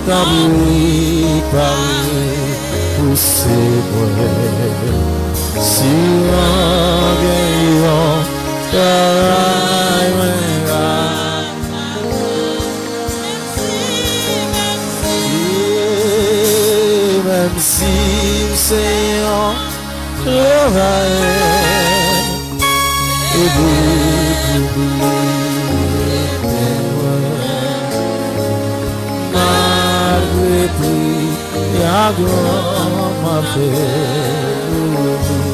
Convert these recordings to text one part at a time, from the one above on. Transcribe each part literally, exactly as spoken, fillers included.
Tanpri, pa repouse mwen. Si w gen yon travay mwen ka fè, menm si m se yon travayè, ede pou bliye pèn mwen, malgre pri a gran m ap fè pou ou.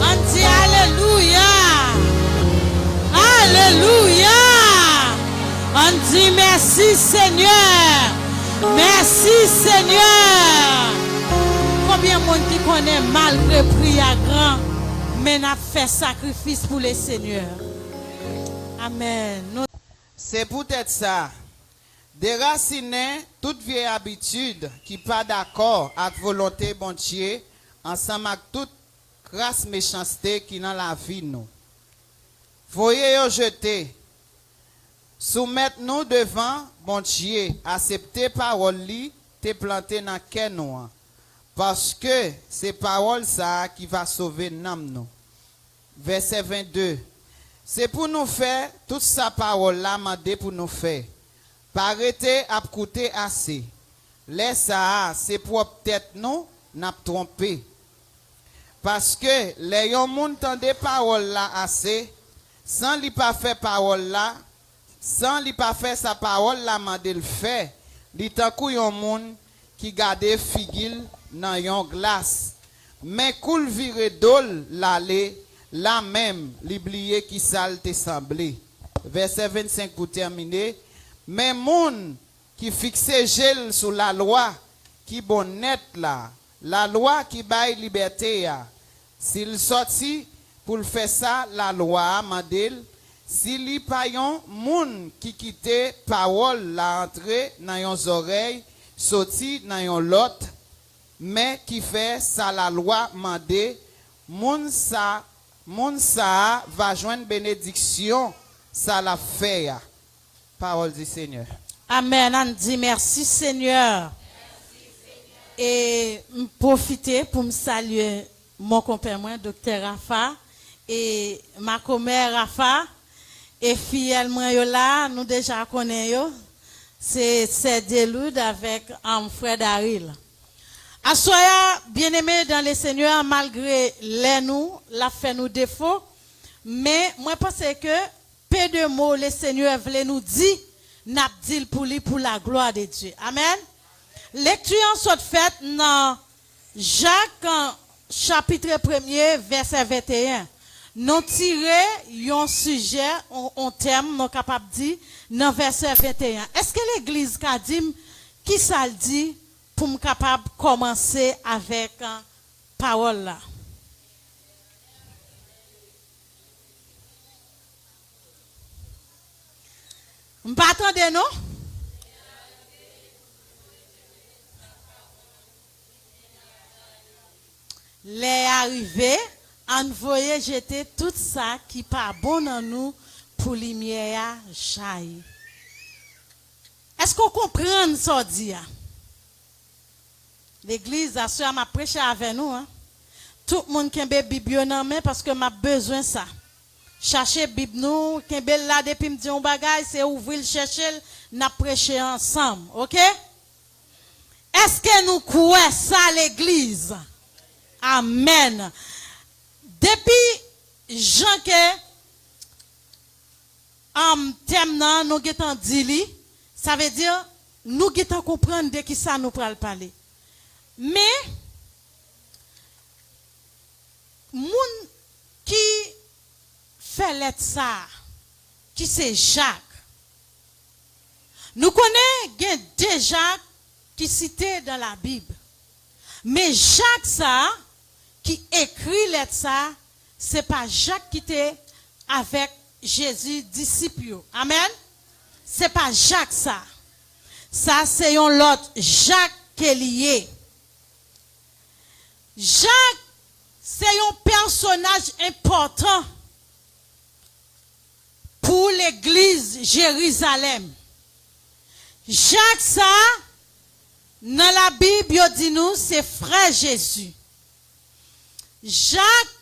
Ann di alelouya! Alelouya! Ann di mèsi, Senyè! Mèsi, Senyè! Konbyen moun ki konnen malgre pri a gran, men n ap fè sakrifis pou Lesenyè? Amèn. Nou Se poutèt sa, derasinen tout vye abitid ki pa dakò ak volonte Bondye ansanm ak tout kras mechanste ki nan lavi nou. Voye yo jete. Soumèt nou devan Bondye, aksepte pawòl li te plante nan kè nou an, paske se pawòl sa a ki va sove nanm nou. Vèsè vennde. Se pou nou fè tout sa pawòl la mande pou nou fè. Pa rete ap koute ase. Lè sa a, se pwòp tèt nou n ap twonpe. Paske lè yon moun tande pawòl la ase, san li pa fè pawòl la, san li pa fè sa pawòl la mande l fè, li tankou yon moun ki gade figi l nan yon glas, men kou l vire do l l ale, lamenm li bliye kisa l te sanble. Vèsè vennsenk pou tèmine. Men moun ki fikse je l sou lalwa ki bon nèt la, lalwa ki bay libète a, si l sòti pou l fè sa lalwa a mande l, si li pa yon moun ki kite pawòl la antre nan yon zòrèy soti nan yon lòt, men ki fè sa lalwa mande, moun sa, moun sa a va jwenn benediksyon sa l ap fè a. Parole du Seigneur. Amèn. Ann di mèsi, Senyè. E m pwofite pou m salye mon konpè mwen, Doktè Rafa, e makomè Rafa, e fiyèl mwen yo la, nou deja konnen yo. Se sè Deloud avèk, um, frè Daril. Aswè a, byeneme dan le Senyè, malgre lè nou, l ap fè nou defo, men mwen panse ke pe de mo le Senyè vle nou di, n ap di l pou li, pou la glwa de Dye. Amèn. Lekti an sot fèt nan Jak, chapit premye, vèsè venteyen. Nou tire yon sijè, on, on tèm, nou kapab di, nan vèsè venteyen. Èske legliz ka di m kisa l di pou m kapab kòmanse avèk, uh, pawòl la? M pa tande, non. Lè a rive, ann voye jete tout sa ki pa bon nan nou pou limyè a jayi. Èske w konprann sa w di a? Legliz, aswè a m ap preche avè nou, en. Tout moun kenbe Bib yo nan men paske m ap bezwen sa. Chache Bib nou, kenbe l la depi m di yon bagay, se ouvri l, chèche l, n ap preche ansanm, oke? Èske nou kwè sa, legliz? Amèn. Depi jan ke, um, tèm nan, nou gentan di li, sa vle di, nou gentan konprann de kisa nou pral pale. Men, moun ki fè lèt sa a, ki se Jak. Nou konnen gen de Jak ki site dan Labib. Men Jak sa a ki ekri lèt sa a, se pa Jak ki te avèk Jezi, disip yo. Amèn? Se pa Jak sa. Sa se yon lòt Jak ke li ye. Jak se yon pèsonaj enpòtan pou legliz Jerizalèm. Jak sa a, nan Labib, yo di nou se frè Jezi. Jak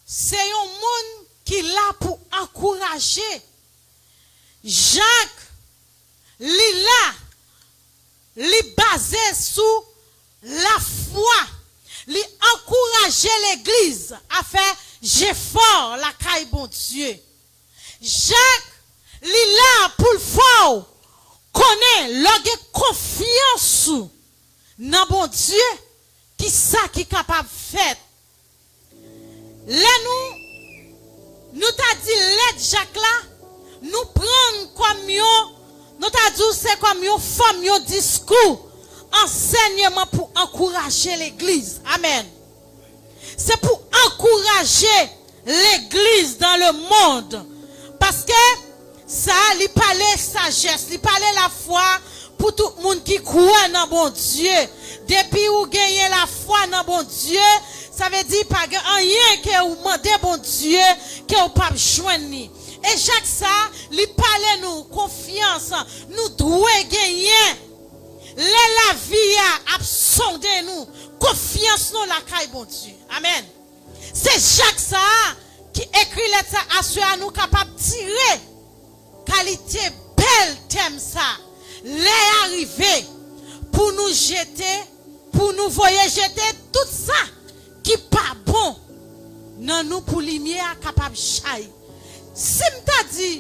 se yon moun ki la pou ankouraje. Jak, li la, li baze sou lafwa. Li ankouraje legliz a fè jefò lakay Bondye. Jak, li la pou l fè w konnen lè w gen konfyans ou nan Bondye, ki sa ki kapab fèt. Lè nou, nou ta di lèt Jak la, nou pran l kòm yon, nou ta di w se kòm yon fòm, yon diskou, ansèyman pou ankouraje legliz. Amèn. Se pou ankouraje legliz dans le monde. Paske sa, li pale sajès, li pale lafwa pou tout moun ki kwè nan Bondye. Depi ou genyen lafwa nan Bondye, sa vle di pa gen anyen ke ou mande Bondye ke ou p ap jwenn li. E Jak sa, li pale nou konfyans nou dwe genyen. Lè lavi a ap sonde nou, konfyans nou lakay Bondye. Amèn. Se Jak sa a ki ekri lèt sa aswè a, nou kapab tire kalite bèl tèm sa. Lè a rive pou nou jete, pou nou voye jete tout sa ki pa bon nan nou pou limyè a kapab jayi. Si m ta di,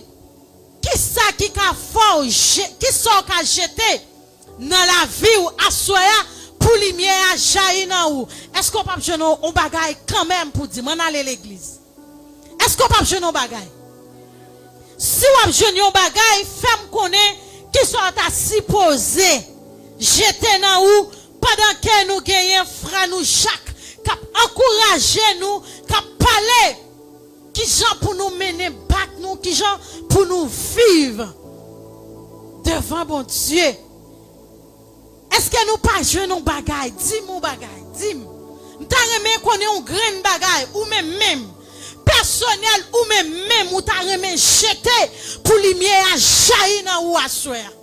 kisa ki ka fè w je-, kisa w ka jete nan lavi w aswè a pou limyè a jayi nan ou? Èske w p ap jwenn yon, yon bagay kanmenm pou di, "M ann ale legliz"? Èske w p ap jwenn yon bagay? Si w ap jwenn yon bagay, fè m konnen kisa w ta sipoze jete nan ou pandan ke nou genyen frè nou Jak k ap ankouraje nou, k ap pale kijan pou nou mennen bak nou, kijan pou nou viv devan Bondye. Èske nou pa jwenn yon bagay? Di m yon bagay, di m. M ta renmen konnen yon grenn bagay, ou menm menm, pèsonèl, ou menm menm, ou ta renmen jete pou limyè a jayi nan ou aswè a.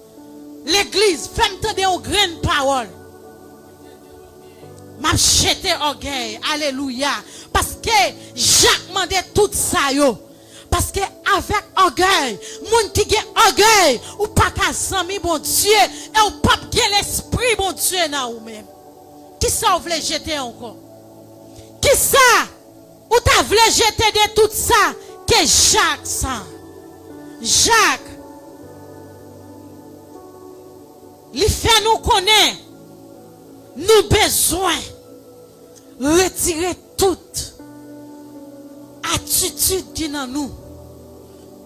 Legliz, fè m tande yon grenn pawòl. M ap jete ògèy. Alelouya. Paske Jak mande tout sa yo. Paske avèk ògèy, moun ki gen ògèy, ou pa ka zanmi Bondye e ou p ap gen lespri Bondye nan ou menm. Kisa w vle jete ankò? Kisa ou ta vle jete de tout sa ke Jak sa? Jak, li fè nou konnen nou bezwen retire tout atitid ki nan nou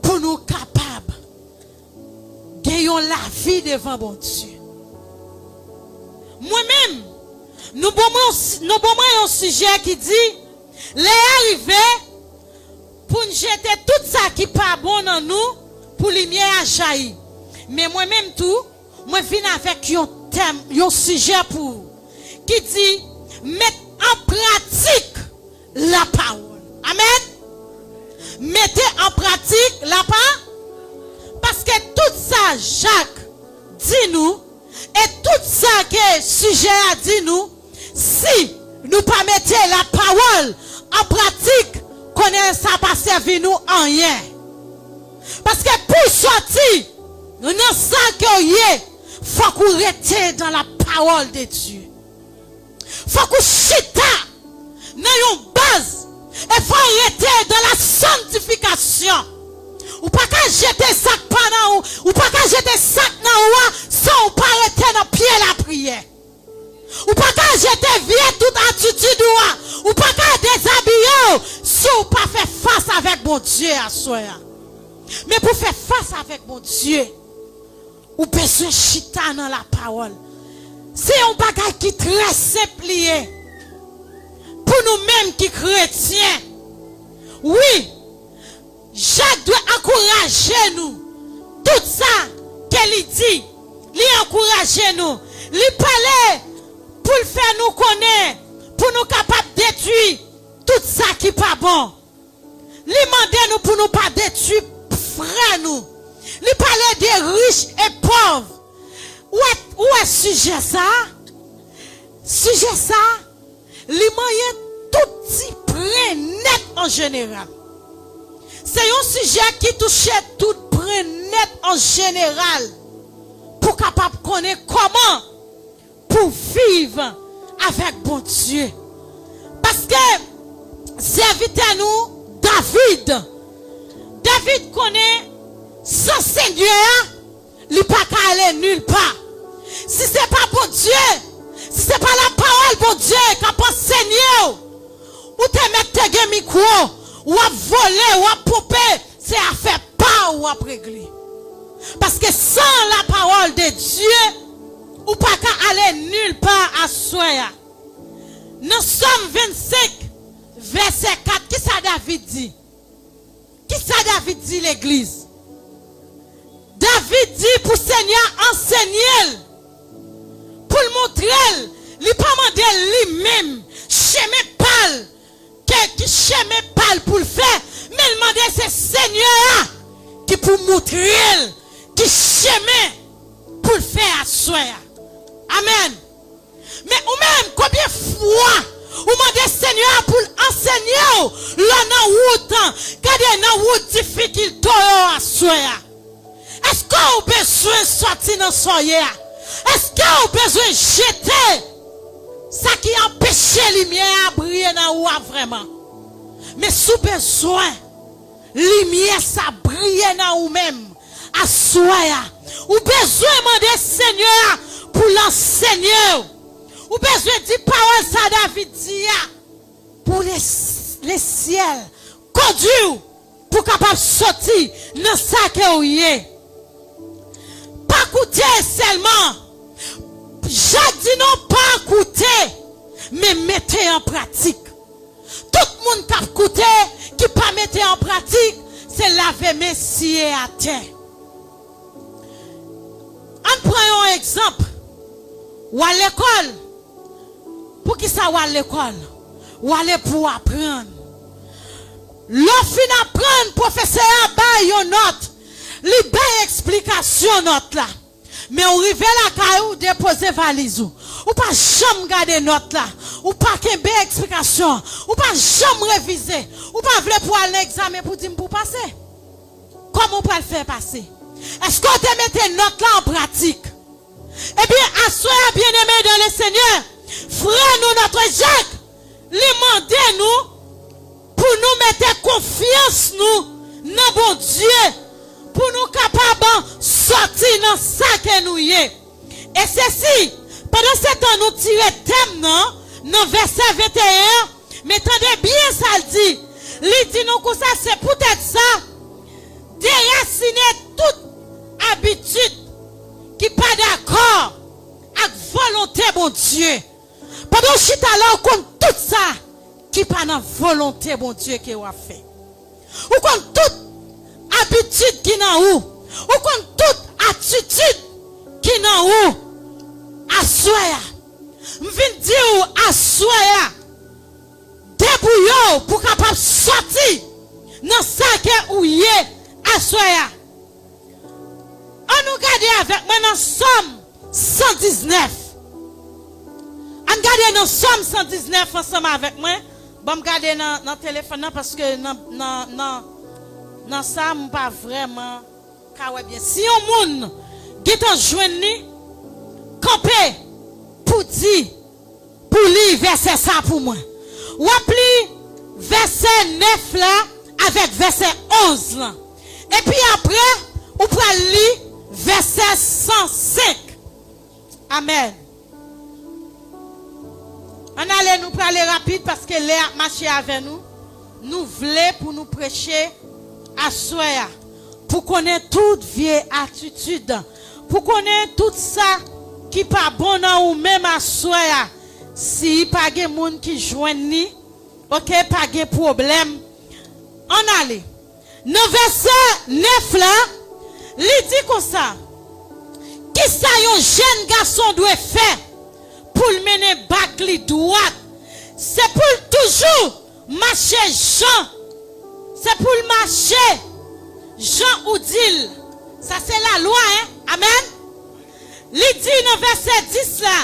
pou nou kapab gen yon lavi devan Bondye. Mwen menm, nou ban mwen yon si-, nou ban mwen yon sijè ki di, lè a rive pou n jete tout sa ki pa bon nan nou, pou limyè a jayi. Men mwen menm tou, mwen vin avèk yon tèm, yon sijè pou ou, ki di, met an pratik lapawòl. Amèn. Mete an pratik lapa-, paske tout sa Jak di nou, e tout sa ke sijè a di nou, si nou pa mete lapawòl an pratik, konnen sa pa sèvi nou anyen. Paske pou w sòti nan sa ke w ye, fòk ou rete dans la parole de Dieu. Fòk ou chita nan yon baz, e fò w rete dans la sanctification. Ou pa ka jete sa k pa nan ou, ou pa ka jete sa k nan ou a san w pa rete nan pye lapriyè. Ou pa ka jete vye tout atitid ou a, ou pa ka dezabiye w si w pa fè fas avèk Bondye aswè a. Men pou fè fas avèk Bondye, ou bezwen chita nan lapawòl. Se yon bagay ki trè senp li ye pou nou menm ki kretyen. Wi, Jak dwe ankouraje nou. Tout sa ke li di, li ankouraje nou. Li pale pou l fè nou konnen, pou nou kapab detwi tout sa ki pa bon. Li mande nou pou nou pa detwi frè nou. Li pale de rich e pòv. Ou wè, ou wè sijè sa a? Sijè sa a, li manyen tout ti prenèt an jeneral. Se yon sijè ki touche tout prenèt an jeneral pou kapab konnen kòman pou viv avèk Bondye. Paske sèvitè nou, David, David konnen san Senyè a, li pa ka ale nil pa. Si se pa Bondye, si se pa lapawòl Bondye k ap ansenye w, ou te mèt te gen mikwo, w ap vole, w ap ponpe, se afè pa w w ap regle. Paske san lapawòl de Dye, ou pa ka ale nil pa aswè a. Nan Sòm vennsenk, vèsè kat, kisa David di? Kisa David di legliz? David di pou Senyè a ansenye l, pou l montre l, li pa mande l li menm, chemen pa l, ke ki chemen pa l pou l fè, men l mande se Senyè a ki pou montre l ki chemen pou l fè aswè a. Amèn. Men ou menm, konbyen fwa ou mande Senyè a pou l ansenye w lè w nan wout, gade nan wout difikilte w yo aswè a? Èske w bezwen sòti nan sa w ye a? Èske w bezwen jete sa ki anpeche limyè a briye nan ou a vrèman? Men si w bezwen limyè sa briye nan ou menm aswè a, ou bezwen mande Senyè a pou l ansenye w. Ou bezwen di pawòl sa David di a, pou le, le syèl kondui w pou w kapab sòti nan sa ke w ye. Pa koute sèlman. Jak di nou pa koute, men mete an pratik. Tout moun k ap koute, ki pa mete an pratik, se lave men siye atè. Ann pran yon egzanp. W al lekòl. Poukisa w al lekòl? W ale pou w aprann. Lè w fin aprann, pwofesè a bay yon nòt. Li bay eksplikasyon nòt la. Men ou rive lakay ou, depoze valiz ou. Ou pa janm gade nòt la. Ou pa kenbe eksplikasyon an. Ou pa janm revize. Ou pa vle pou w al nan egzamen pou di m pou w pase. Kòman w pral fè pase? Èske w te mete nòt la an pratik? Ebyen, aswè a, byeneme dan le Senyè, frè nou, nòt Jak, li mande nou pou nou mete konfyans nou nan Bondye, pou nou kapab sòti nan sa ke nou ye. E sesi, pandan se tan nou tire tèm nan, nan vèsè venteyen an, men tande byen sa l di. Li di nou konsa, se poutèt sa, derasine tout abitid ki pa dakò ak volonte Bondye. Pandan w chita la, w konn tout sa ki pa nan volonte Bondye ke w ap fè. Ou konn tout abitid ki nan ou. Ou konn tout atitid ki nan ou. Aswè a, m vin di w aswè a, debouye w pou w kapab sòti nan sa ke ou ye aswè a. Ann nou gade avèk mwen nan Sòm san diznèf. Ann gade nan Sòm san diznèf ansanm avèk mwen. Ban m gade nan, nan telefòn nan, paske nan, nan, nan, nan sa, m pa vrèman ka wè byen. Si yon moun gentan jwenn li, kanpe pou di, pou li vèsè sa pou mwen. W ap li vèsè nèf la avèk vèsè onz lan. Epi apre, ou pral li vèsè san senk. Amèn. Ann ale, nou prale rapid paske lè ap mache avè nou. Nou vle pou nou preche aswè a, pou konnen tout vye atitid, pou konnen tout sa ki pa bon nan ou menm aswè a. Si pa gen moun ki jwenn li, oke, pa gen pwoblèm. Ann ale. Nan vèsè nèf la, li di konsa, kisa yon jèn gason dwe fè pou l mennen bak li dwat? Se pou l toujou mache jan, se pou l mache jan ou di l. Sa se lalwa, en. Amèn. Li di nan vèsè dis la,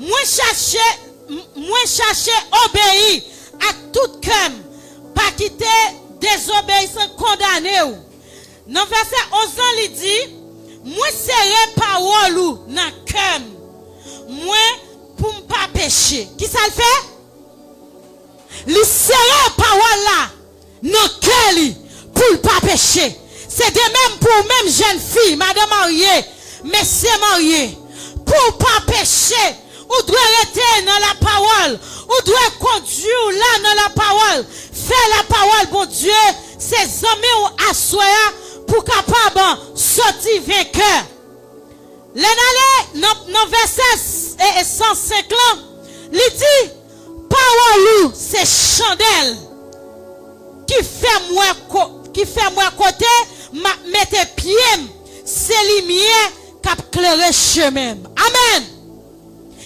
mwen chache, m- mwen chache obeyi ak tout kè m, pa kite dezobeyisans kondane w. Nan vèsè onz lan, li di, mwen sere pawòl ou nan kè m, mwen pou m pa peche. Kisa l fè? Li sere pawòl la nan kè li pou l pa peche. Se de menm pou ou menm jèn fi, madan marye, mesye marye. Pou w pa peche, ou dwe rete nan lapawòl. Ou dwe kondui w la nan lapawòl. Fè lapawòl Bondye se zanmi w aswè a pou w kapab soti venkè. Lè n ale nan, nan vèsè s- e, e san senk lan, li di, pawòl ou se chandèl ki fè m wè ko- ki fè m wè kote m ap mete pye m, se limyè k ap klere chemen m. Amèn.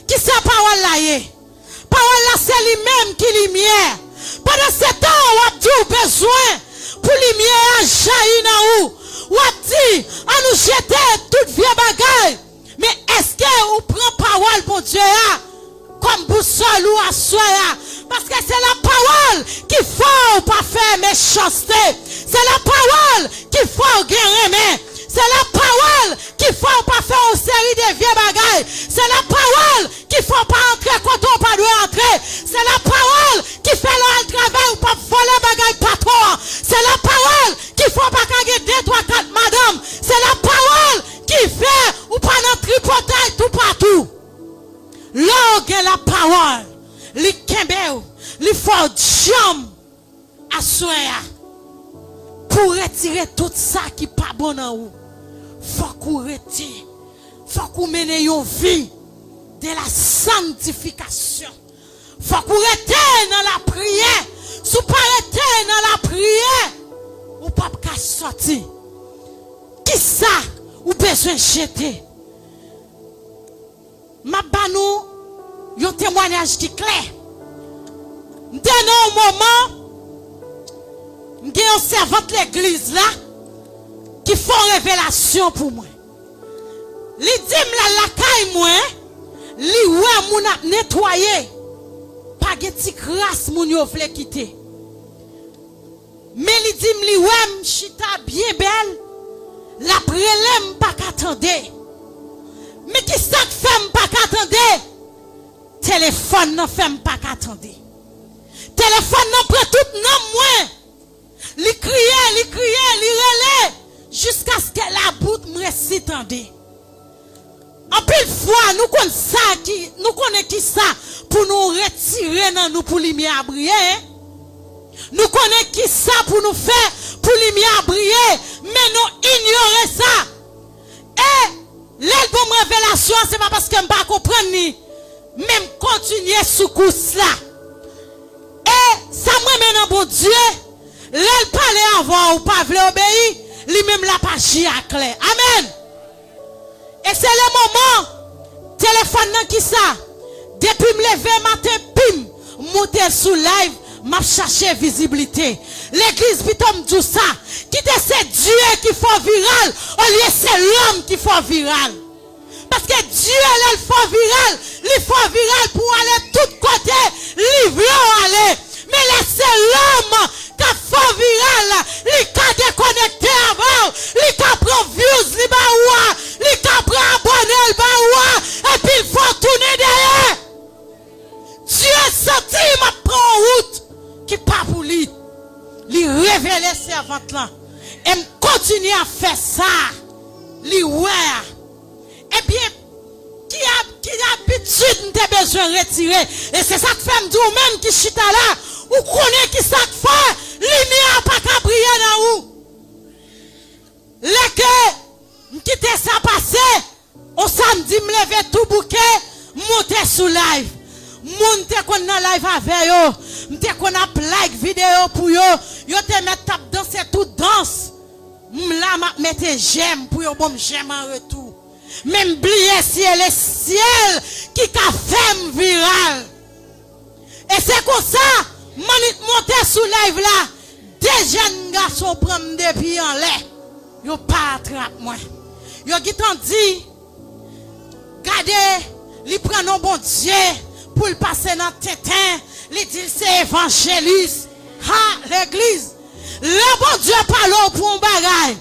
Kisa pawòl la ye? Pawòl la se li menm ki limyè. Pandan se tan w ap di w bezwen pou limyè a jayi nan ou, w ap di, ann nou jete tout vye bagay. Men èske ou pran pawòl Bondye a kòm bousòl ou aswè a? Paske se lapawòl ki fè w pa fè mechanste. Se lapawòl ki fè w gen renmen. Se lapawòl ki fè w pa fè yon seri de vye bagay. Se lapawòl ki fè w pa antre kote w pa dwe antre. Se lapawòl ki fè lè w al travay ou p ap vòlè bagay patwon an. Se lapawòl ki fè w pa ka gen de, twa, kat madanm. Se lapawòl ki fè ou pa nan tripotay toupatou. Lè w gen lapawòl, li kenbe w, li fè w djanm. Aswè a, pou w retire tout sa ki pa bon nan ou, fòk ou rete, fòk ou mennen yon vi de la sanctification. Fòk ou rete nan lapriyè. Si w pa rete nan lapriyè, ou p ap ka sòti. Kisa ou bezwen jete? M ap ba nou yon temwayaj ki klè. M te nan yon moman, m gen yon sèvant legliz la ki fè yon revelasyon pou mwen. Li di m l al lakay mwen, li wè moun ap netwaye, pa gen ti kras moun yo vle kite. Men li di m li wè m chita byen bèl, l ap rele m pa ka tande. Men ki sa k fè m pa ka tande? Telefòn nan fè m pa ka tande. Telefòn nan pran tout nanm mwen. Li kriye, li kriye, li rele, jiskaske labout m resi tande. Anpil fwa, nou konn sa ki, nou konnen ki sa pou nou retire nan nou pou limyè a briye, en? Nou konnen ki sa pou nou fè pou limyè a briye, men nou inyore sa. E lè l ban m revelasyon an, se pa paske m pa konprann li, men m kontinye sou kous la. E sa m renmen nan Bondye, lè l pale avè w, ou pa vle obeyi, li menm l ap aji aklè. Amèn. E se le moman, telefòn nan kisa? Depi m leve maten, pim, m moute sou live, m ap chache viziblite. Legliz, pito m di w sa, kite se Dye ki fè w viral, olye se lòm ki fè w viral. Paske Dye, lè l fè w viral, li fè w viral pou w ale tout kote li vle w ale. Men lè se lòm k ap fè w viral, li ka dekonekte avè w, li ka pran views li ba ou a, li ka pran abòne l ba ou a, epi l fè w tounen dèyè. Dye santi m ap pran yon wout ki pa pou li. Li revele sèvant lan. E m kontinye ap fè sa li wè a. Ebyen, ki, ab- ki abitid m te bezwen retire? E se sa k fè m di w menm ki chita la, ou konnen ki sa k fè limyè a pa ka briye nan ou. Lè ke m kite sa pase, on samdi m leve tou bouke, m monte sou live. Moun te konn nan live avè yo, m te konn ap like videyo pou yo, yo te mèt t ap danse tout dans. M la, m ap mete jèm pou yo ban m jèm an retou. Men m bliye si e le syèl ki ka fè m viral. E se konsa, m annik monte sou live la, de jèn gason pran m depi anlè. Yo pa atrap mwen. Yo gentan di, gade, li pran non Bondye pou l pase nan tenten, li di l se evanjelis. Ha, legliz! Lè Bondye pale w pou yon bagay,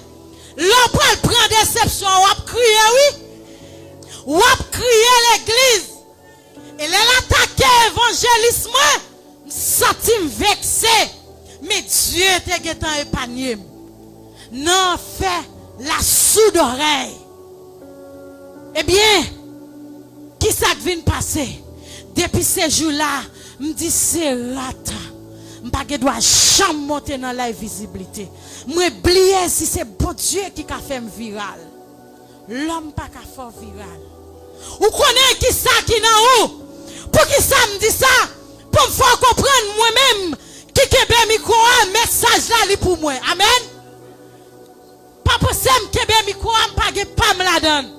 lè w pral pran desepsyon, w ap kriye, wi. W ap kriye, legliz. E lè l atake evanjelis mwen, m santi m vekse. Men Dye te gentan epanye m nan fè lasoudòrèy. Ebyen, kisa k vin pase? Depi se jou la, m di se rata. M pa gen dwa janm monte nan lay viziblite. Mwen bliye si se Bondye ki ka fè m viral. Lòm pa ka fè w viral. Ou konnen kisa ki nan ou? Poukisa m di sa? Pou m fè w konprann mwen menm ki kenbe mikwo a, mesaj la li pou mwen. Amèn. Pa panse m kenbe mikwo a, m pa gen pa m ladan l.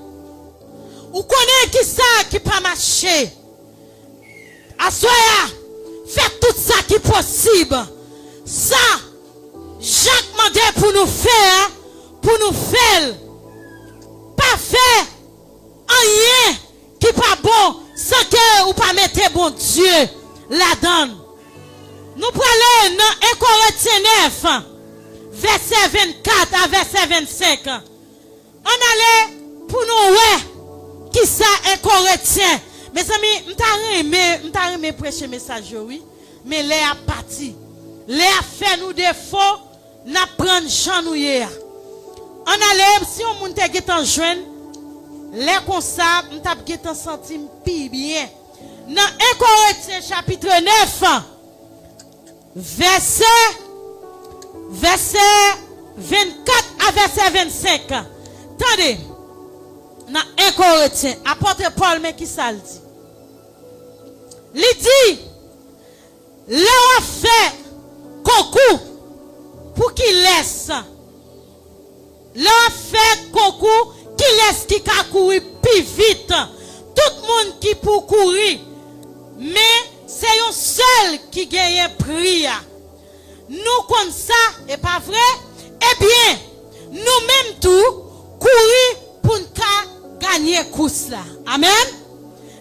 Ou konnen kisa ki pa mache. Aswè a, fè tout sa ki posib. Sa Jak mande pou nou fè a, pou nou fè l. Pa fè anyen ki pa bon san ke ou pa mete Bondye ladan l. Nou prale nan en Korentyen nèf, vèsè vennkat a vèsè vennsenk. Ann ale pou nou wè kisa en Korentyen. Mezanmi, m ta renmen, m ta renmen preche mesaj yo, wi. Men lè ap pati. Lè ap fè nou defo, n ap pran jan nou ye a. Ann ale, si yon moun te gentan jwenn, lè konsa, m t ap gentan santi m pi byen. Nan en Korentyen chapit nèf, vèsè, vèsè vennkat a vèsè vennsenk. Tande, nan en Korentyen, apot Pòl, men kisa l di. Li di, lè w ap fè konkou pou kilès? Lè w ap fè konkou, kilès ki ka kouri pi vit? Tout moun ki pou kouri, men se yon sèl ki genyen pri a. Nou konn sa, e pa vre? Ebyen, nou menm tou, kouri pou n ka ganye kous la. Amèn.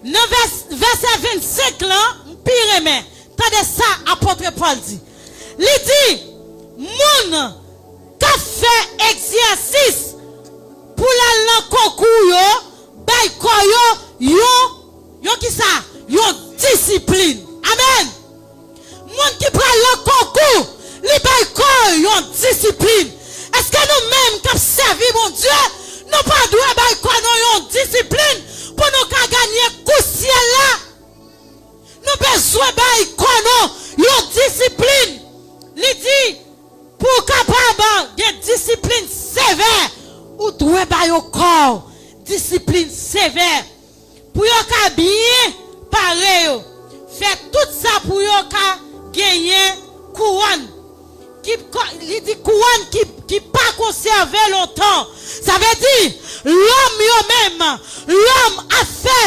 Nan vès-, vèsè vennsenk lan, m pi renmen. Tande sa apot Pòl di. Li di, moun k ap fè egzèsis pou l al nan konkou yo, bay kò yo yon, yon kisa? Yon disiplin. Amèn. Moun ki pral nan konkou, li bay kò l yon disiplin. Èske nou menm k ap sèvi Bondye, nou pa dwe bay kò nou yon disiplin pou nou ka ganye kous syèl la? Nou bezwen bay kò nou yon disiplin. Li di, pou w kapab gen disiplin sevè, ou dwe bay yon kò w disiplin sevè. Pou yo ka byen pare yo, fè tout sa pou yo ka genyen kouwòn. Ki ko-, li di kouwòn ki, ki pa konsève lontan. Sa vle di, lòm yo menm, lòm ap fè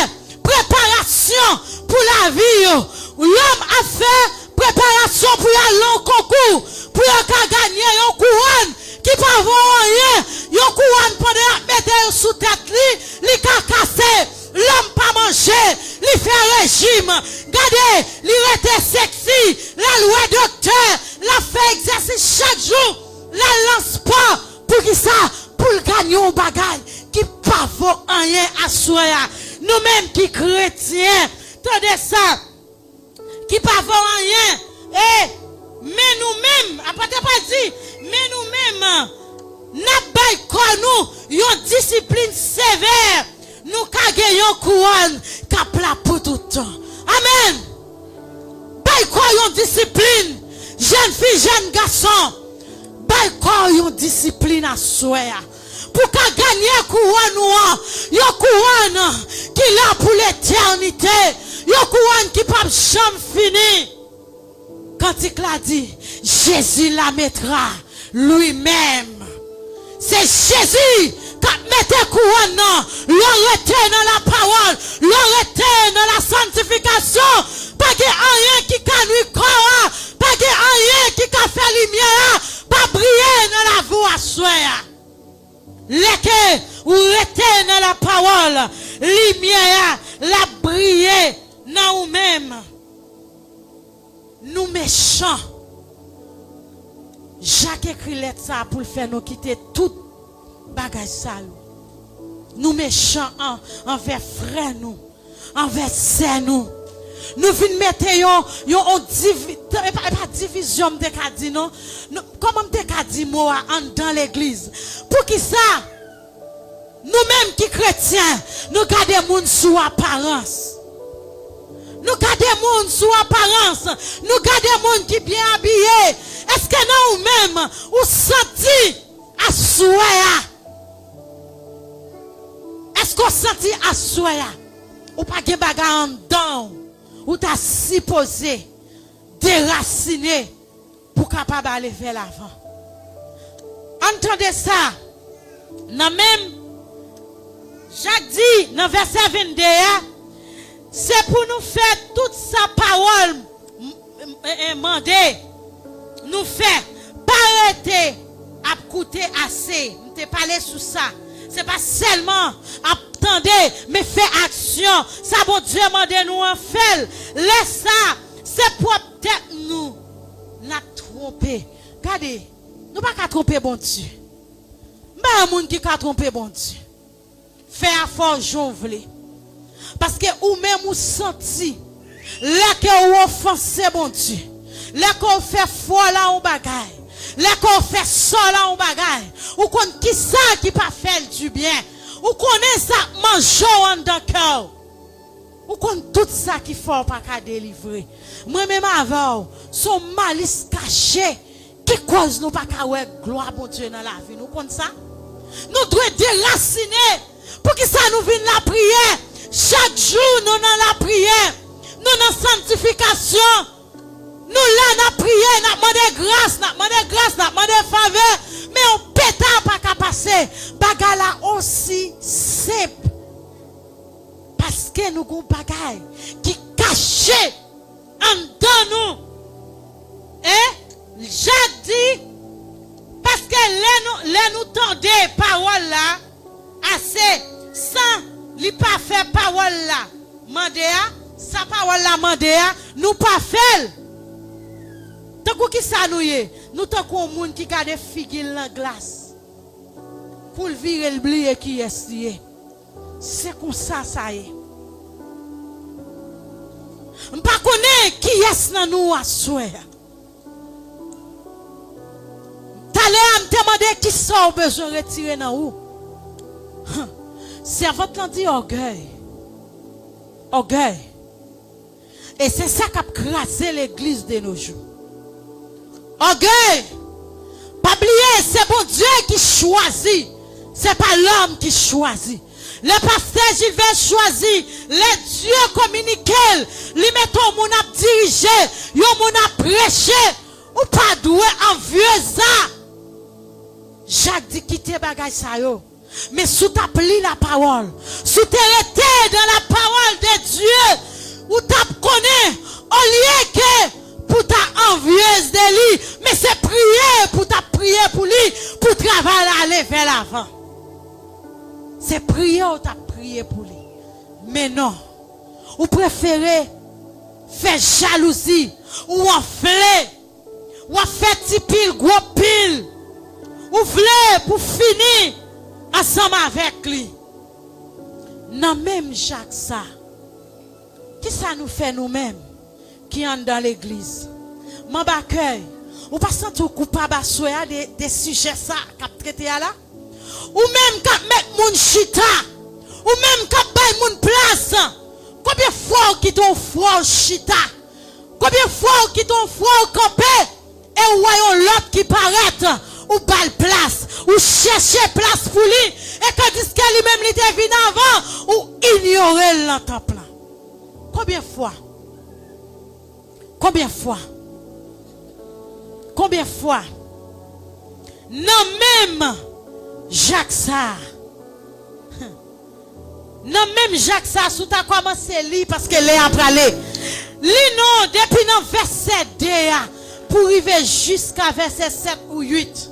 preparasyon pou lavi yo. Lòm ap fè preparasyon pou y al nan konkou, pou yo ka ganye yon kouwòn ki pa vo anyen. Yon kouwòn pandan y ap mete l sou tèt li, li ka kase. Lòm pa manje, li fè rejim. Gade, li rete seksi, l al wè doktè, l ap fè egzèsis chak jou, l al nan spò. Poukisa? Pou l ganye yon bagay ki pa vo anyen aswè a. Nou menm ki kretyen, tande sa, ki pa vo anyen. E, men nou menm, apot Pòl di, men nou menm, n ap bay kò nou yon disiplin sevè. Nou ka gen yon kouwòn k ap la pou tout tan. Amèn. Bay kò w yon disiplin. Jèn fi, jèn gason, bay kò w yon disiplin aswè a. Pou w ka ganye kouwòn ou an, yon kouwòn ki la pou letènite, yon kouwòn ki p ap janm fini. Kantik la di, Jésus la mettra lui-même. Se Jezi k ap mete kouwòn nan. Lè w rete nan lapawòl, lè w rete nan lasantifikasyon, pa gen anyen ki ka nwi kò a, pa gen anyen ki ka fè limyè a pa briye nan lavi w aswè a. Lè ke ou rete nan lapawòl, limyè a l ap briye nan ou menm. Nou mechan. Jak ekri lèt sa a pou l fè nou kite tout bagay sa yo. Nou mechan an, anvè frè nou, anvè sè nou. Nou vin mete yon, yon, yon divi-, e pa, e pa divizyon m te ka di non. Nou, kòman m te ka di mo a anndan legliz? Poukisa? Nou menm ki kretyen, nou gade moun sou aparans. Nou gade moun sou aparans. Nou gade moun ki byen abiye. Èske nan ou menm, ou santi aswè a? Èske w santi aswè a? Ou pa gen bagay anndan w. Ou ta sipoze derasine pou kapab ale vè lavan. Ann tande sa. Nan menm, Jak di nan vèsè vennde a, se pou nou fè tout sa pawòl m-, m-, e, e, mande nou fè. Pa rete ap koute ase. M te pale sou sa. Se pa sèlman ap tande, men fè aksyon. Sa Bondye mande nou an, fè l. Lè sa, se pwòp tèt nou n ap twonpe. Gade, nou pa ka twonpe Bondye. M pa yon moun ki ka twonpe Bondye. Fè afè w jan w vle. Paske ou menm ou santi, lè ke w ofanse Bondye, lè ke w fè fòl a yon bagay, lè ke w fè sòl a yon bagay, ou konn kisa ki pa fè l dibyen. Ou konnen sa ap manje w anndan kè w. Ou konn tout sa ki fè w pa ka delivre. Mwen menm avè w, se yon malis kache ki koz nou pa ka wè glwa Bondye nan lavi nou. Ou konn sa? Nou dwe derasine. Poukisa nou vin lapriyè? Chak jou nou nan lapriyè. Nou nan sanktifikasyon. Nou la n ap priye, n ap mande gras, n ap mande gras, n ap mande favè. Men yon peta pa ka pase. Bagay la osi senp. Paske nou gon bagay ki kache anndan nou. E Jak di, paske lè nou, lè nou tande pawòl la ase, san li pa fè pawòl la mande a, sa pawòl la mande a, nou pa fè l. Tankou kisa nou ye? Nou tankou yon moun ki gade figi l nan glas. Kou l vire, l bliye kiyès li ye. Se konsa sa ye. M pa konnen kiyès nan nou aswè a. Talè a, m te mande kisa w bezwen retire nan ou. Sèvant lan di, ògèy. Ògèy. E se sa k ap kraze legliz de nos jours. Ògèy! Pa bliye, se Bondye ki chwazi, se pa lòm ki chwazi. Lè pastè Jilvè chwazi, lè Dye kominike l, li mete yon moun ap dirije, yon moun ap preche, ou pa dwe anvye sa. Jak di, kite bagay sa yo. Men si w t ap li lapawòl, si w te rete dans la parole de Dieu, ou t ap konnen, olye ke pou w ta anvyez de li, men se priye pou w t ap priye pou li, pou travay la ale vè lavan. Se priye w t ap priye pou li. Men non, ou prefere fè jalouzi, ou anfle. W ap fè ti pil, gwo pil. Ou vle pou fini ansanm avèk li. Nan menm Jak sa, kisa nou fè nou menm ki anndan legliz? Manba kèy, ou pa santi w koupab aswè a de, de sijè sa k ap trete a la? Ou menm k ap met moun chita, ou menm k ap bay moun plas, konbyen fwa w kite yon fwa w chita? Konbyen fwa w kite yon fwa w kanpe e w wè yon lòt ki parèt, ou ba l plas, ou chèche plas pou li, e tandiske li menm li te vin avan, ou inyore l nan tanp lan? Konbyen fwa? Konbyen fwa? Konbyen fwa? Nan menm Jak sa a. Nan menm Jak sa, si w ta kòmanse li, paske lè a prale. Li non, depi nan vèsè de a, pou rive jiska vèsè sèt ou uit.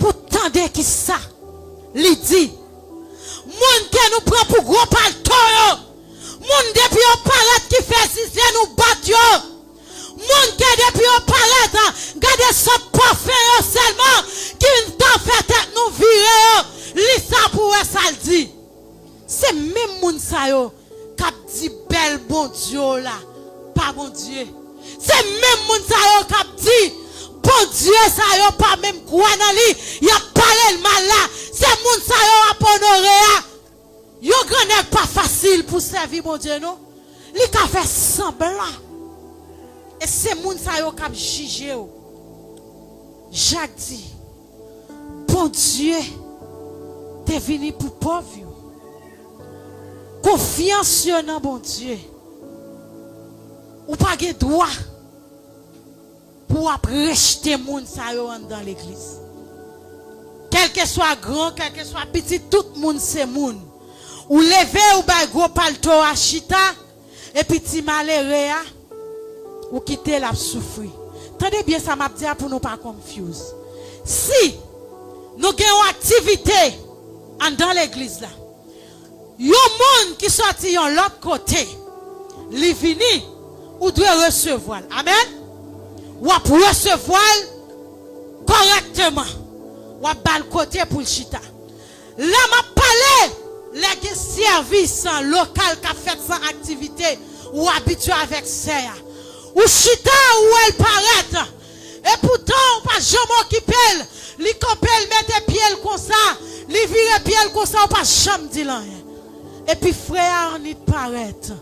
Pou tande kisa Li di, moun ke nou pran pou gwo palto yo, moun depi yo parèt ki fè zizye nou bat yo, moun ke depi yo parèt, gade sòt pòfen yo sèlman ki ta fè tèt nou vire yo, li sa pou wè sa l di. Se menm moun sa yo k ap di bèl Bondye w la pa Bondye. Se menm moun sa yo k ap di Bondye sa yo pa menm kwè nan li, y ap pale l mal la. Se moun sa yo w ap onore a. Yon grannèg pa fasil pou sèvi Bondye non. Li ka fè sanblan. E se moun sa yo k ap jije w. Jak di, Bondye te vini pou pòv yo. Konfyans yo nan Bondye. Ou pa gen dwa pou w ap rejte moun sa yo anndan legliz. Kèlkeswa gran, kèlkeswa piti, tout moun se moun. Ou leve, ou bay gwo palto a chita, epi ti malere a, ou kite l ap soufri. Tande byen sa m ap di a pou nou pa confuse. Si nou gen yon aktivite anndan legliz la, yon moun ki sòti yon lòt kote, li vini, ou dwe resevwa l. Amèn? W ap resevwa l kòrèkteman. W ap ba l kote pou l chita. La m ap pale, lè gen sèvis lokal k ap fèt san aktivite, ou abitye avèk sè a. Ou chita, ou wè l parèt. Epoutan, ou pa janm okipe l. Li kanpe, l mete pye l konsa. Li vire pye l konsa, ou pa janm di l anyen. Epi frè a annik parèt.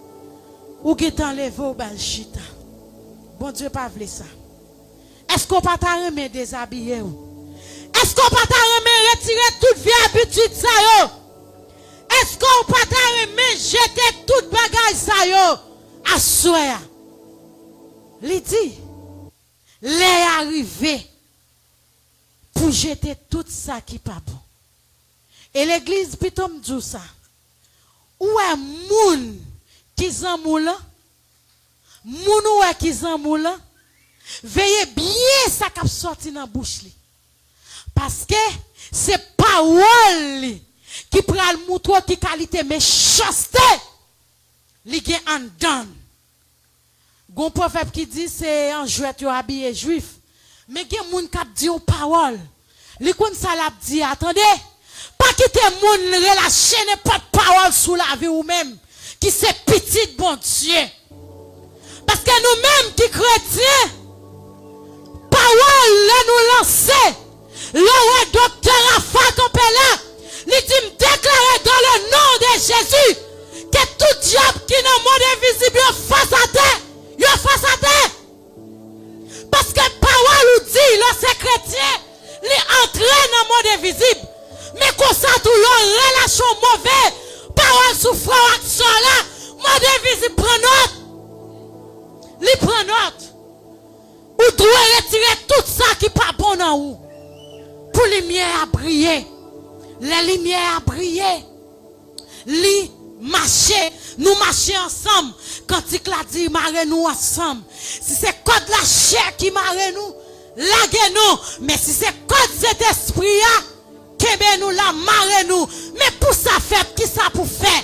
Ou gentan leve, ou ba l chita. Bondye pa vle sa. Èske w pa ta renmen dezabiye w? Èske w pa ta renmen retire tout vye abitid sa yo? Èske w pa ta renmen jete tout bagay sa yo aswè a? Li di, lè a rive pou jete tout sa ki pa bon. E legliz, pito m di w sa, ou wè moun ki zanmi w lan, moun ou wè ki zanmi w lan, veye byen sa k ap sòti nan bouch li. Paske se pawòl li ki pral moutre w ki kalite mechanste li gen anndan l. Gon pwovèb ki di se an jwèt yo abiye jwif. Men gen moun k ap di yon pawòl. Li konn sa l ap di a, tande. Pa kite moun relache nenpòt pawòl sou lavi w menm, ki se pitit Bondye. Paske nou menm ki kretyen, pawòl lè nou lanse, lè w wè doktè Rafa kanpe la, li di, "M deklare dans le nom de Jésus ke tout dyab ki nan mond envizib yo fas atè, yo fas atè." Paske pawòl ou di, lè w se kretyen, li antre nan mond envizib. Men konsa tou, lè w relache yon move pawòl sou frè w ak sè w la, mond envizib pran nòt. Li pran nòt. Ou dwe retire tout sa ki pa bon nan ou. Pou limyè a briye. Lè limyè a briye, li mache, nou mache ansanm. Kantik la di, mare nou ansanm. Si se kòd lachè ki mare nou, lage nou. Men si se kòd Sentespri a, kenbe nou la, mare nou. Men pou sa fèt, ki sa pou fè?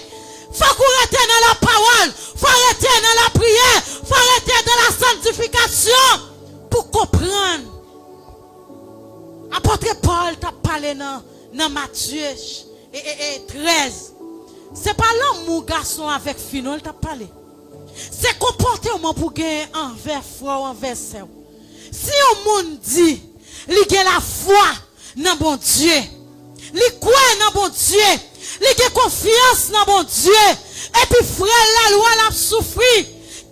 Fòk ou rete nan lapawòl, fò w rete nan lapriyè, fò w rete nan lasantifikasyon pou konprann. Apot Pòl t ap pale nan, nan Matye, e, e, e, trèz. Se pa lanmou gason avèk fi non l t ap pale. Se konpòteman pou gen anvè frè w, anvè sè w. Si yon moun di li gen lafwa nan Bondye, li kwè nan Bondye, li gen konfyans nan Bondye, epi frè l la l wè l ap soufri,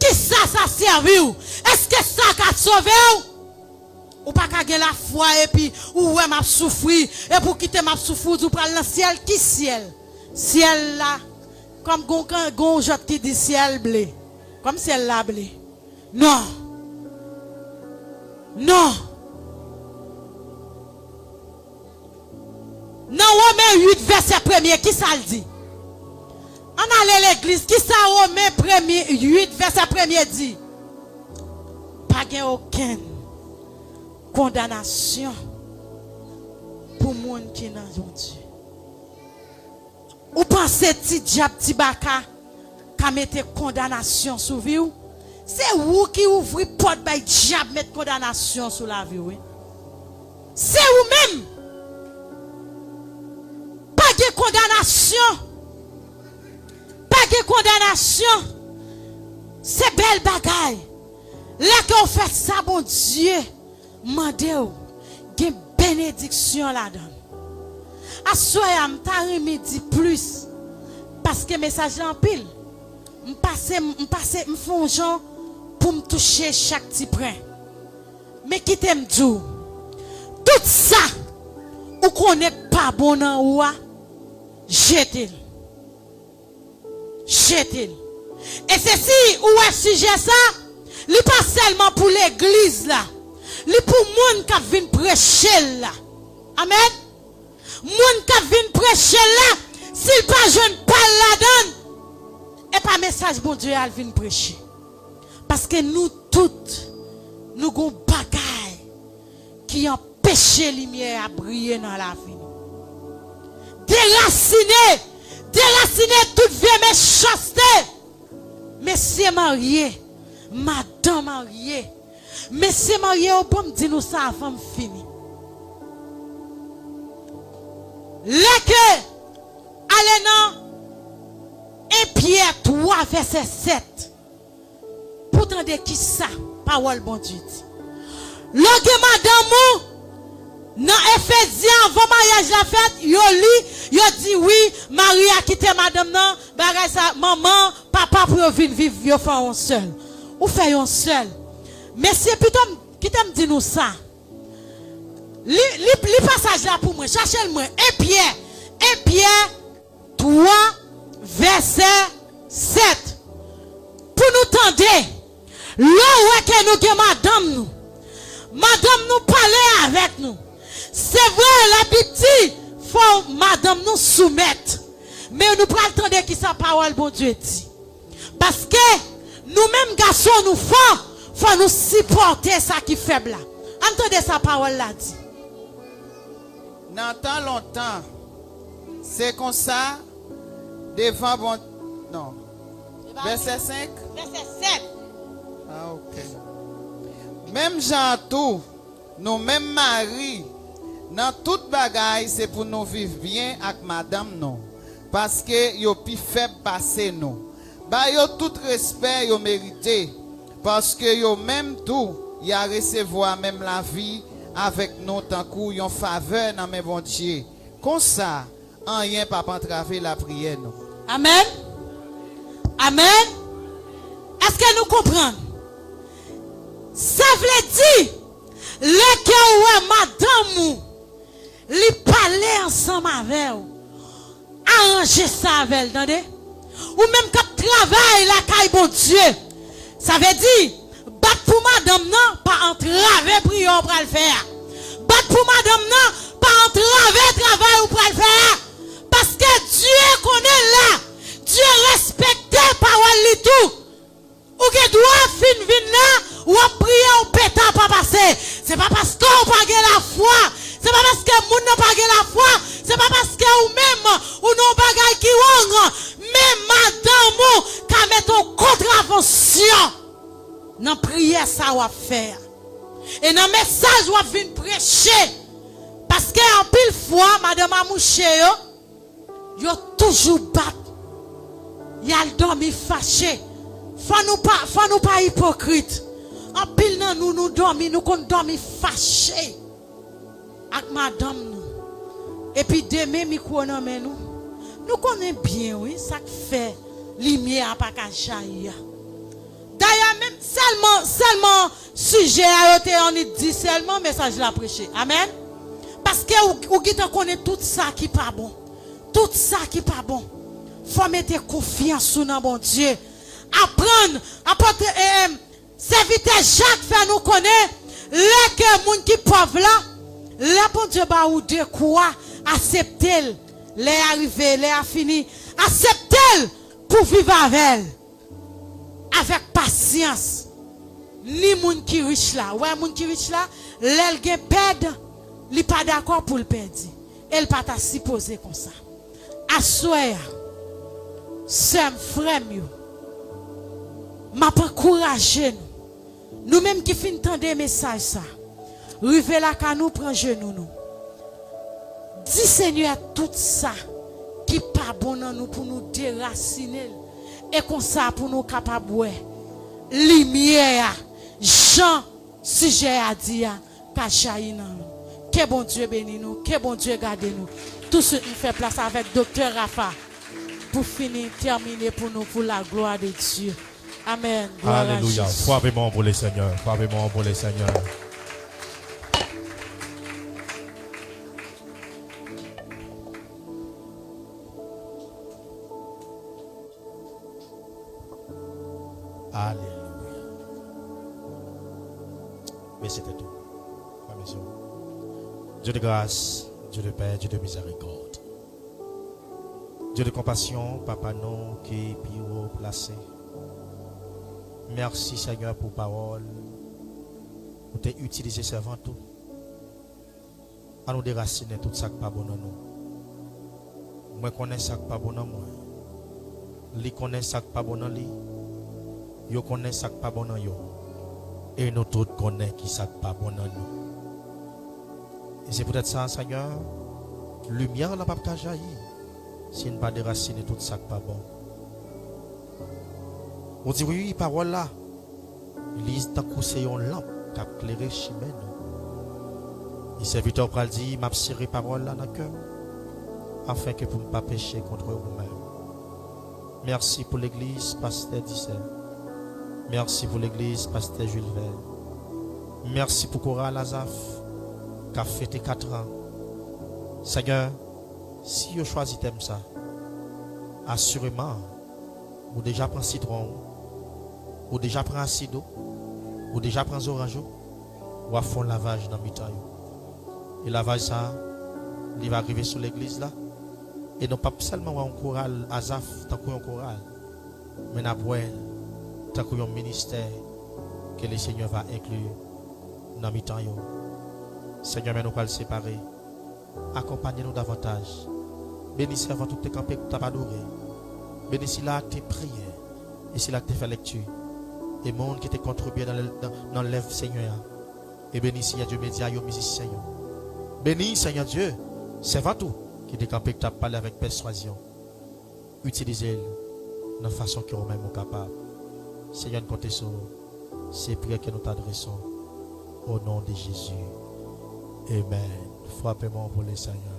kisa sa sèvi w? Èske sa ka sove w? Ou pa ka gen lafwa epi ou wè m ap soufri, epi ou kite m ap soufri, ou di w pral nan syèl. Ki syèl? Syèl la, kòm gon, gon jòt ki di syèl ble. Kòm syèl la ble. Non. Non. Nan Women uit vèsè premye, ki sa l di? Ann ale legliz, ki sa Women premye, uit vèsè premye di? Pa gen okenn kondanasyon pou moun ki nan Bondye. Ou panse ti dyab, ti baka ka mete kondanasyon sou vi w? Se ou ki ouvri pòt bay dyab met kondanasyon sou lavi w, wi. Se ou menm. Pa gen kondanasyon. Pa gen kondanasyon. Se bèl bagay. Lè ke w fè sa Bondye mande w, gen benediksyon ladan l. Aswè a, m ta renmen di plis, paske mesaj la anpil. M pase, m pase, m fè yon jan pou m touche chak ti pwen. Men kite m di w, tout sa ou konnen k pa bon nan ou a, jete l. Jete l. E se si ou wè sijè sa, li pa sèlman pou legliz la. Li pou moun k ap vin preche l la. Amèn. Moun k ap vin preche l la, si l pa jwenn pa l ladan l, e pa mesaj Bondye a l vin preche. Paske nou tout, nou gon bagay ki anpeche limyè a briye nan lavi nou. Derasine, derasine tout vye mechanste. Mesye marye, madanm marye, mesye marye yo, ban m di nou sa avan m fini. Lè ke, ale nan en Pyè twa vèsè sèt, pou tande kisa pawòl Bondye di. Lè w gen madanm ou nan Efezyen, anvan maryaj la fèt, yo li, yo di wi, mari a kite madanm nan, bagay sa, manman, papa pou yo vin viv, yo fè yon sèl. Ou fè yon sèl. Mesye, pito m, kite m di nou sa. Li, li, li pasaj la pou mwen, chache l mwen. En Pyè, en Pyè twa, vèsè sèt. Pou nou tande, lè w wè ke nou gen madanm nou, madanm nou pale avèk nou. Se vre, Labib di, fò madanm nou soumèt. Men nou pral tande kisa pawòl Bondye di. Paske nou menm gason nou fò, fò nou sipòte sa ki fèb la. Ann tande sa pawòl la di. Nan tan lontan, se konsa, devan Bon-, non. Vèsè senk? Vèsè sèt. Ah, ok. Menm jan an tou, nou menm mari, nan tout bagay, se pou nou viv byen ak madanm nou, paske yo pi fèb pase nou. Ba yo tout respè yo merite, paske yo menm tou, y a resevwa menm lavi avèk nou tankou yon favè nan men Bondye. Konsa, anyen p ap antrave lapriyè nou. Amèn. Amèn. Èske nou konprann? Sa vle di, lè ke w wè madanm ou, li pale ansanm avè w, aranje sa avè l, tande. Ou menm k ap travay lakay Bondye, sa vle di, bat pou madanm nan pa antrave priyè w pral fè a. Bat pou madanm nan pa antrave travay ou pral fè a. Paske Dye konnen l la. Dye respekte pawòl li tou. Ou gen dwa fin vin la, w ap priye, w peta pa pase. Se pa paske w pa gen lafwa. Se pa paske moun nan pa gen lafwa. Se pa paske ou menm, ou nan yon bagay ki wrong. Men madanm ou ka mete yon kontravansyon nan priyè sa w ap fè a. E nan mesaj w ap vin preche. Paske anpil fwa, madanm a mouche yo, yo toujou bat. Y al dòmi fache. Fò nou pa, fò nou pa ipokrit. Anpil nan nou, nou dòmi, nou konn dòmi fache ak madanm nou. Epi demen mikwo nan men nou. Nou konnen byen, wi, sa k fè limyè a pa ka jayi a. Dayè, menm sèlman, sèlman sijè a yo te annik di sèlman, mesaj la preche. Amèn. Paske ou, ou gentan konnen tout sa ki pa bon. Tout sa ki pa bon. Fò mete konfyans ou nan Bondye. Aprann, apòt, e, e, sèvitè Jak fè nou konnen, lè ke moun ki pòv la, lè Bondye ba ou de kou a, aksepte l. Lè a rive, lè a fini, aksepte l pou viv avè l. Avèk pasyans. Ni moun ki rich la. Ou wè moun ki rich la, lè l gen pèd, li pa dakò pou l pèdi. E l pa ta sipoze konsa. Aswè a, sè m, frè m yo, m ap ankouraje nou. Nou menm ki fin tande mesaj sa, rive lakay nou, pran jenou nou. Di Senyè tout sa ki pa bon nan nou pou nou derasine l. E konsa pou nou kapab wè limyè a, jan sijè a di a, ka jayi nan nou. Ke Bondye beni nou, ke Bondye gade nou. Touswit, nou fè plas avèk Doktè Rafa pou fini tèmine pou nou, pour la gloire de Dieu. Amen. Gloire à Jésus. Alléluia. Frappez-moi pour le Seigneur. Frappez-moi pour le Seigneur. Alelouya. Bese tèt ou. Fè mesye w. Dieu de grâce, Dieu de paix, Dieu de miséricorde. Dieu de compassion, Papa nou ki pi wo plase. Mèsi, Senyè, pou pawòl ou te itilize sèvant ou. Ann nou derasinen tout sa k pa bon nan nou. Mwen konnen sa k pa bon nan mwen. Li konnen sa k pa bon nan li. Yo konnen sa k pa bon nan yo. E nou tout konnen ki sa k pa bon nan nou. E se poutèt sa, Senyè, limyè w lan p ap ka jayi si n pa derasinen tout sa k pa bon. Ou di wi, pawòl la, li tankou se yon lanp k ap klere chimen nou. E sèvitè w pral di, m ap sere pawòl la nan kè m, afenke pou m pa peche kont ou menm. Mèsi pou legliz pastè Disè. Mèsi pou legliz pastè Jules Vert. Mèsi pou koral Azaf k ap fete katran. Senyè, si yo chwazi tèm sa, asireman, ou deja pran sitwon ou, ou deja pran asid ou, ou deja pran zoranj ou, w ap fè yon lavaj nan mitan yo. E lavaj sa a, li va rive sou legliz la. E nou p ap sèlman wè yon koral Azaf tankou yon koral, men n ap wè l tankou yon ministè ke le Senyè va enkli nan mitan yo. Senyè, men nou pral separe. Akonpanye nou davantaj. Beni sèvant ou ki te kanpe, k t ap adore. Beni sila a ki te priye e sila a ki te fè lekti. E moun ki te kontribye nan, nan, nan lèv Senyè a. E beni, Senyè Dye, medya yo, mizisyen yo. Beni, Senyè Dye, sèvant ou ki te kanpe, k t ap pale avèk pèswazyon. Itilize l nan fason ke ou menm ou kapab. Senyè, n konte sou ou. Se priyè ke nou t adrese w. O non de Jezi. Amen. Frape men w pou le Senyè.